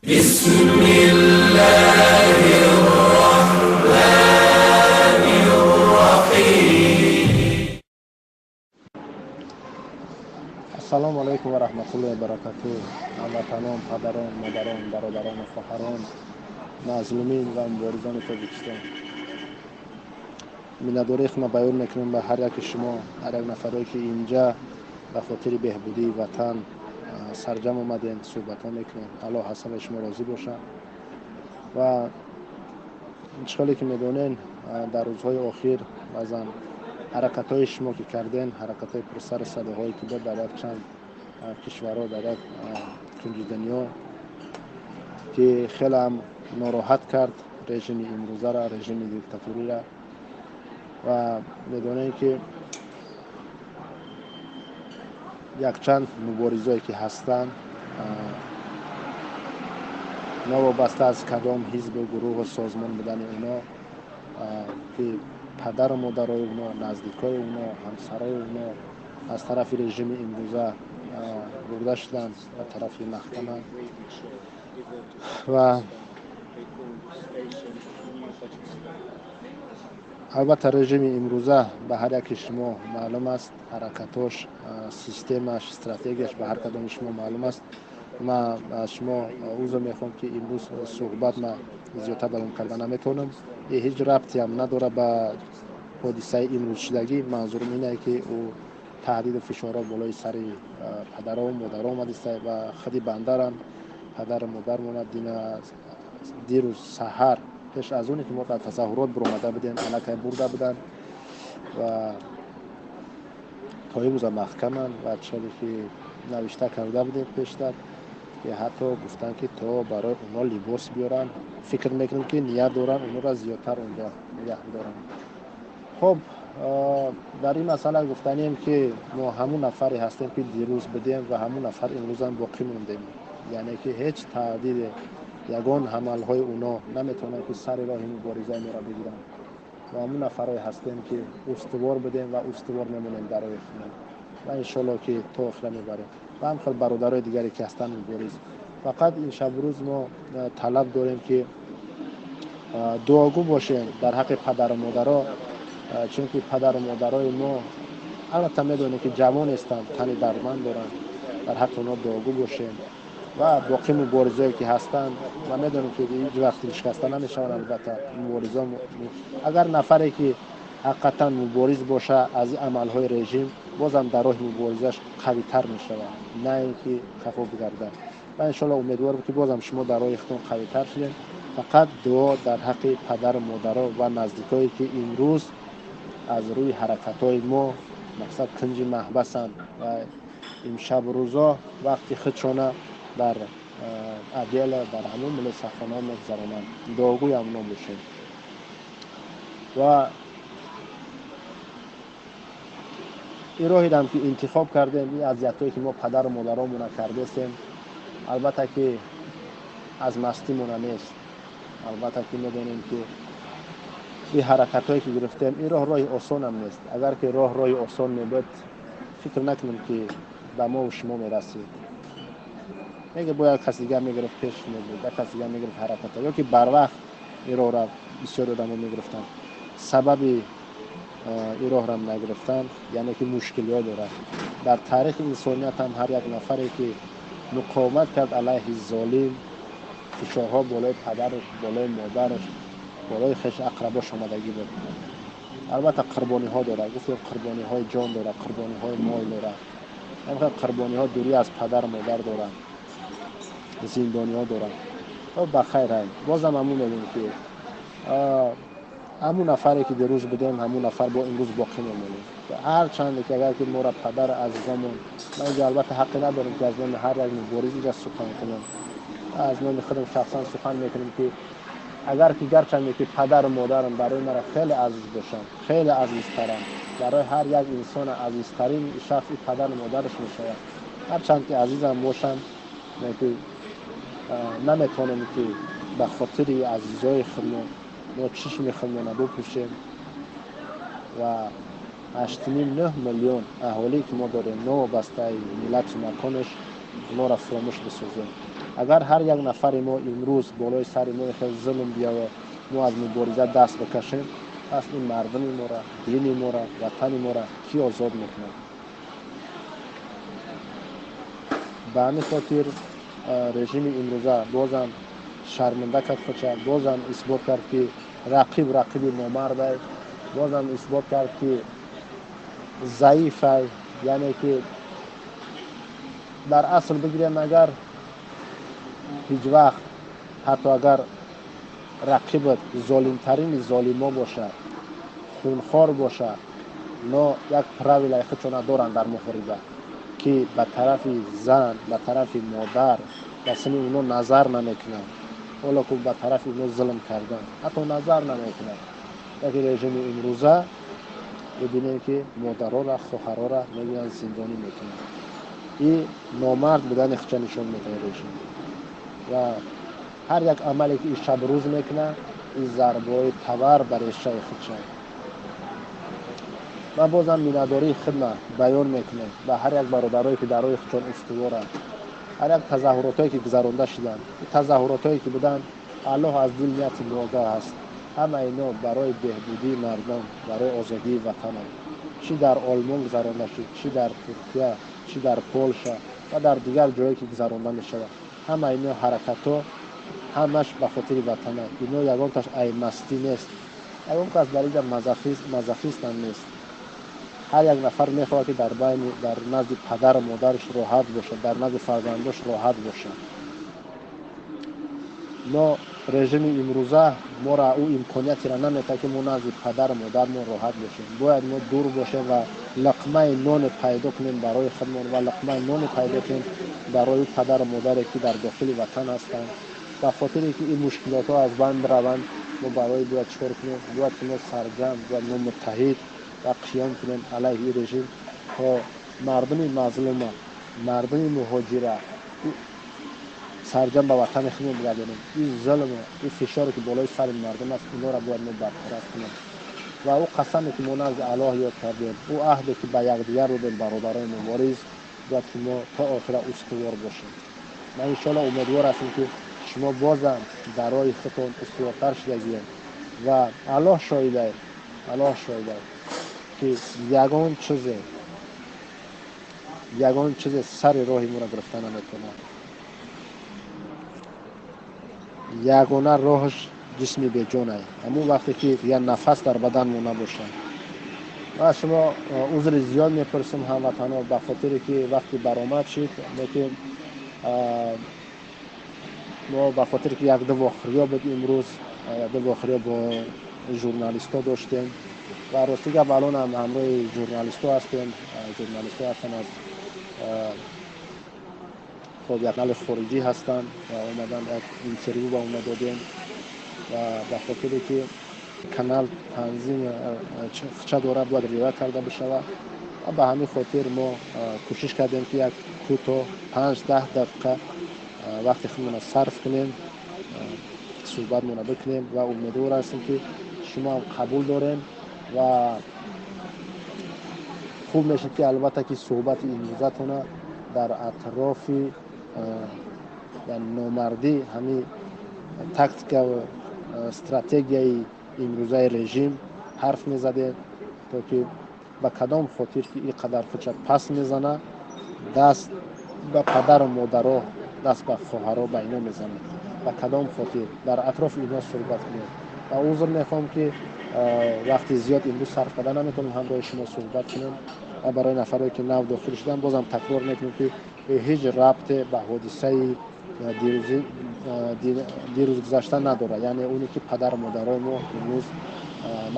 Бисмиллаҳир-раҳмонир-раҳим. Ассалому алайкум ва раҳматуллоҳи ва баракатуҳ. Ҳамватанон, падарон, модарон, бародарон ва хоҳарон, мазлумин ва муборизони Тоҷикистон. Миннатдории худро баён мекунам ба ҳар яки шумо, ҳар як нафаре ки инҷа ба хотири беҳбудии ватан сарҷам омадем, суҳбатҳо мекунем. Аллоҳ аз ҳамаи шумо розӣ бошад. Ва чӣ хеле ки медонен, дар рӯзҳои охир баъзан ҳаракатҳои шумо ки карден, ҳаракатҳои пурсару садоҳое ки буд дар якчанд кишварҳо, дар як кунҷи дунё, ки хеле ҳам нороҳат кард режими имрӯзара, режими диктатурира. Ва медонем ки якчанд муборизое ки ҳастанд, новобаста аз кадом ҳизбу гурӯҳу созмон будани оно, ки падару модарои оно, наздикои оно, ҳамсарои оно аз тарафи режими имрӯза бурда шуданд ба тарафи маҳкама. Ва албатта режими имрӯза ба ҳар яки шумо маълум аст, ҳаракатош, системаш, стратегияш ба ҳар кадоми шумо маълум аст. Ман аз шумо узр мехоҳам ки имрӯз суҳбат ман зиёдтар давом карда наметавонам. Ҳеҷ рабтиам надорад ба ҳодисаи имрӯзшудагӣ. Манзурам ине ки ӯ таҳдиду фишорҳо болои сари падару модаро омадиста ва худи бандарам падару модармона дирӯз саҳар пеш аз оне ки мо дар тазоҳурот биромада будем, аллакай бурда буданд ва то имрӯза маҳкаманд. Ва чизе ки навишта карда будем пештар, ки ҳатто гуфтанд ки то барои онҳо либос биёранд, фикр мекунем ки ният доранд онҳоро зиёдтар онҷо нигаҳ доранд. Хуб, дар ин масъала гуфтанием ки мо ҳамун нафаре ҳастем ки дирӯз будем ва ҳамун нафар имрӯзам боқӣ мондем. Яъне ки ҳеҷ таҳдиде, ягон ҳамалҳои оно наметавонанд ки сари роҳи муборизаи моро бигиранд. Мо ҳамун нафарое ҳастем ки устувор будем ва устувор мемонем дар роҳи худмон ва иншоалло ки то охира мебарем. Ва ҳамхел бародарои дигаре ки ҳастанд мубориз. Фақат ин шабу рӯз мо талаб дорем ки дуогӯ бошем дар ҳаққи падару модаро, чунки падару модарои мо албатта медонем ки ҷавон ҳестанд, тани дардманд доранд. Дар ҳаққи онҳо дуогӯ бошем ва боқӣ муборизое ки ҳастанд ва медонем ки ҳеҷ вақт дилшикаста намешаванд. Албатта муборизо, агар нафаре ки ҳақиқатан мубориз боша аз ин амалҳои режим, бозам дар роҳи муборизаш қавитар мешавад, на ин ки хафо бигардад. Ва иншоалло умедворам ки бозам шумо дар роҳи худтон қавитар шудем. Фақат дуо дар ҳаққи падару модаро ва наздикое ки имрӯз аз рӯи ҳаракатҳои мо мақсад кунҷи маҳбасанд ва имшабу рӯзо вақти худшона дар адела, дар ҳамон милисахонаҳо мегузаронанд. Дуогӯи амно бошем. Ва ин роҳерам ки интихоб кардем, ин азиятҳое ки мо падару модаромона кардестем, албатта ки аз мастимона нест. Албатта ки медонем ки ин ҳаракатҳое ки гирифтем, ин роҳ роҳи осонам нест. Агар ки роҳ роҳи осон мебуд, фикр накунем ки ба мову шумо мерасид. Мега бояд кас дигар мегирифт, пеш мебуд, як кас дигар мегирифт ҳаракатҳо, ё ки барвақт ин роҳро бисёри одамо мегирифтанд. Сабаби ин роҳро нагирифтан, яъне ки мушкилиҳо дорад. Дар таърихи инсоният ҳам ҳар як нафаре ки муқовимат кард алайҳи золим, фишорҳо болои падараш, болои модараш, болои хеш ақрабош омадагӣ буд. Албатта қурбониҳо дорад, гуфтем қурбониҳои ҷон дорад, қурбониҳои мол дорад, ҳамин қурбониҳо дурӣ аз падару модар дорад, зиндониҳо дорад. Ба хайр ҳай. Бозам ҳамун мегӯем ки ҳамун нафаре ки дирӯз будем, ҳамун нафар бо имрӯз боқӣ мемонем. Ҳар чанде ки агар ки моро падар азизамон, ман инҷо албатта ҳаққе надорам ки аз номи ҳар як мубориз инҷа сухан кунам, аз номи худам шахсан сухан мекунам ки агар ки гарчанде ки падару модарам барои маро хеле азиз бошанд, хеле азизтаранд, барои ҳар як инсон азизтарин шахс падару модараш мешавад. Ҳарчанд ки азизам бошанд, ки наметавонем ки ба хотири азизои худмон мо чишми худмона бупӯшем ва 8,5-9 миллион аҳолие ки мо дорем, новобастаи миллату маконаш, онҳоро фуромӯш бисозем. Агар ҳар як нафари мо имрӯз болои сари мо хел зулм биёвад, мо аз мубориза даст бикашем, пас ин мардуми моро, дини моро, ватани моро кӣ озод мекунад? Ба ҳамин хотир режими имрӯза бозам шарманда кард худша, бозам исбот кард, ки рақиб рақиби номардай, бозам исбот кард, ки заифай. Яъне ки дар асл бигирем, агар ҳеҷ вақт, ҳатто агар рақибат золимтарини золимо бошад, хунхор бошад, но як правилаи худшона доранд дар муҳориба, ки ба тарафи зан, ба тарафи модар, ба сини оно назар намекунанд. Ҳоло ку ба тарафи ино зулм кардан ҳатто назар намекунанд. Яке режими имрӯза бибинем, ки модарора, хоҳарора мегӯянд, зиндонӣ мекунанд. И номард будани худша нишон медиҳад режим. Ва ҳар як амале, ки и шабрӯз мекунад, ин зарбаҳои тавар бар решаи худша. Ман бозам миннатдории худма баён мекунем ба ҳар як бародарое, ки дар роҳи худшон устуворанд. Ҳар як тазоҳуротое, ки гузаронда шуданд, тазоҳуротое, ки буданд, Аллоҳ аз дил нияти мо аст. Ҳама ино барои беҳбудии мардум, барои озодии ватананд. Чӣ дар Олмон гузаронда шуд, чӣ дар Туркия, чӣ дар Полша ва дар дигар ҷое, ки гузаронда мешавад, ҳама ино ҳаракатҳо ҳамаш ба хотири ватана. Ино ягонташ аймастӣ нест, ягон кас дар инҷа мазохистам нест. Ҳар як нафар мехоҳад, ки дар байни, дар назди падару модараш роҳат бошад, дар назди фарзандош роҳат бошад. Но режими имрӯза моро ӯ имкониятиро наметаҳад, ки мо назди падару модармон роҳат бошем. Бояд мо дур бошем ва луқмаи ноне пайдо кунем барои худмон ва луқмаи ноне пайдо кунем барои падару модаре, ки дар дохили ватан ҳастанд. Ба хотире ки ин мушкилотҳо аз байн бираванд, мо барои бояд чӣ кор кунем? Бояд ки мо сарҷамъ, бояд мо муттаҳид ва қиём кунем алайҳи ин режим, то мардуми мазлума, мардуми муҳоҷира сарҷамъ ба ватани худмон бигардонем. Ин зулму ин фишоре, ки болои сари мардум аст, инҳоро бояд мо бартараф кунем. Ва ӯ қасаме, ки мо назди Аллоҳ ёд кардем, ӯ аҳде, ки ба якдигар додем, бародарои мубориз, бояд ки мо то охира устувор бошем. Ман иншоалло умедвор ҳастем, ки шумо бозам дар роҳи худтон устувортар шудагием. Ва Аллоҳ шоҳидай, Аллоҳ шоҳидай, ки ягон чизе сари роҳи моро гирифта наметавонад. Ягона роҳаш ҷисми беҷонай, ҳамун вақте ки як нафас дар баданмо набошад. Ва аз шумо узри зиёд мепурсам, ҳамватанҳо, ба хотире ки вақти баромад шид, лекин мо ба хотире ки якду вохӯриё буд имрӯз, якду вохӯриё бо журналистҳо доштем. Ва рости гап, алонам ҳамроҳи журналистҳо ҳастем. Журналистҳо ҳастанд аз, хоб, як канали хориҷӣ ҳастанд ва омадан, як интервю ба онҳо додем. Ва ба хотире ки канал танзим ча дорад, бояд риоя карда бишавад, ва ба ҳамин хотир мо кӯшиш кардем, ки як кӯтоҳ 5-10 дақиқа вақти худмонро сарф кунем, суҳбатмонро бикунем. Ва умедвор ҳастем, ки шумо ҳам қабул дорем. Ва хуб мешуд, ки албатта ки суҳбати имрӯзатона дар атрофи номардӣ, ҳамин тактика, стратегияи имрӯзаи режим ҳарф мезадем, то ки ба кадом хотир ки ин қадар худша пас мезана, даст ба падару модаро, даст ба хоҳаро, ба ино мезанад, ба кадом хотир, дар атрофи инҳо суҳбат кунем. Ва узр мехоҳам, ки вақти зиёд имрӯз сарф карда наметавонем ҳамроҳи шумо суҳбат кунем. Ва барои нафарое, ки нав дохил шуданд, бозам такрор мекунем, ки ҳеҷ рабте ба ҳодисаи дирӯз гузашта надорад, яъне оне ки падару модарои мо имрӯз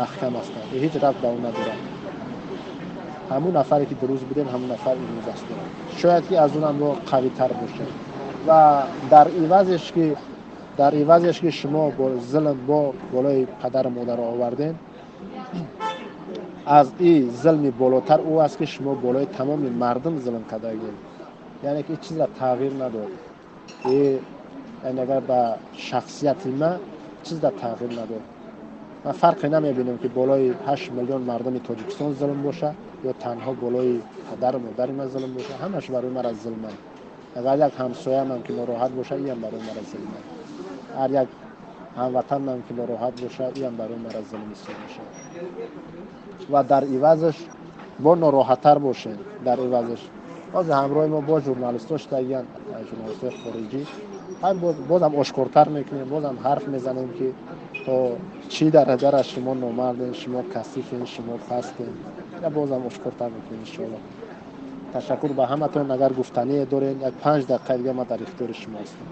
маҳкам ҳастанд, ҳеҷ рабт ба он надорад. Ҳамун нафаре, ки дирӯз будем, ҳамун нафар имрӯз ҳастем, шояд ки аз онам мо қавитар бошем. Ва дар ивазеш ки шумо бо зулм бо болои падару модаро овардем, аз и зулми болотар ӯ аст, ки шумо болои тамоми мардум зулм кардагем. Яъне ки чиза тағйир надод, яъне агар ба шахсияти ман чиза тағйир надод. Ман фарқе намебинам, ки болои 8 миллион мардуми Тоҷикистон зулм боша ё танҳо болои падару модари ман зулм боша. Ҳамаш барои ман аз зулманд. Агар як ҳамсоямам ки нороҳат бошад, иам барои мара зулм аст. Ҳар як ҳамватанам ки нороҳат бошад, иам барои мара зулм ҳисоб мешавад. Ва дар ивазаш бо нороҳаттар бошем. Дар ивазаш ҳозир ҳамроҳи мо бо журналистҳо шудагиянд, журналистҳои хориҷӣ. Бозам ошкортар мекунем, бозам ҳарф мезанем, ки то чӣ дараҷара шумо номарден, шумо касифен, шумо пастен. Бозам ошкортар мекунем, иншоалло. Ташаккур ба ҳаматон. Агар гуфтание дорен, як 5 дақиқа дига ман дар ихтиёри шумо ҳастам.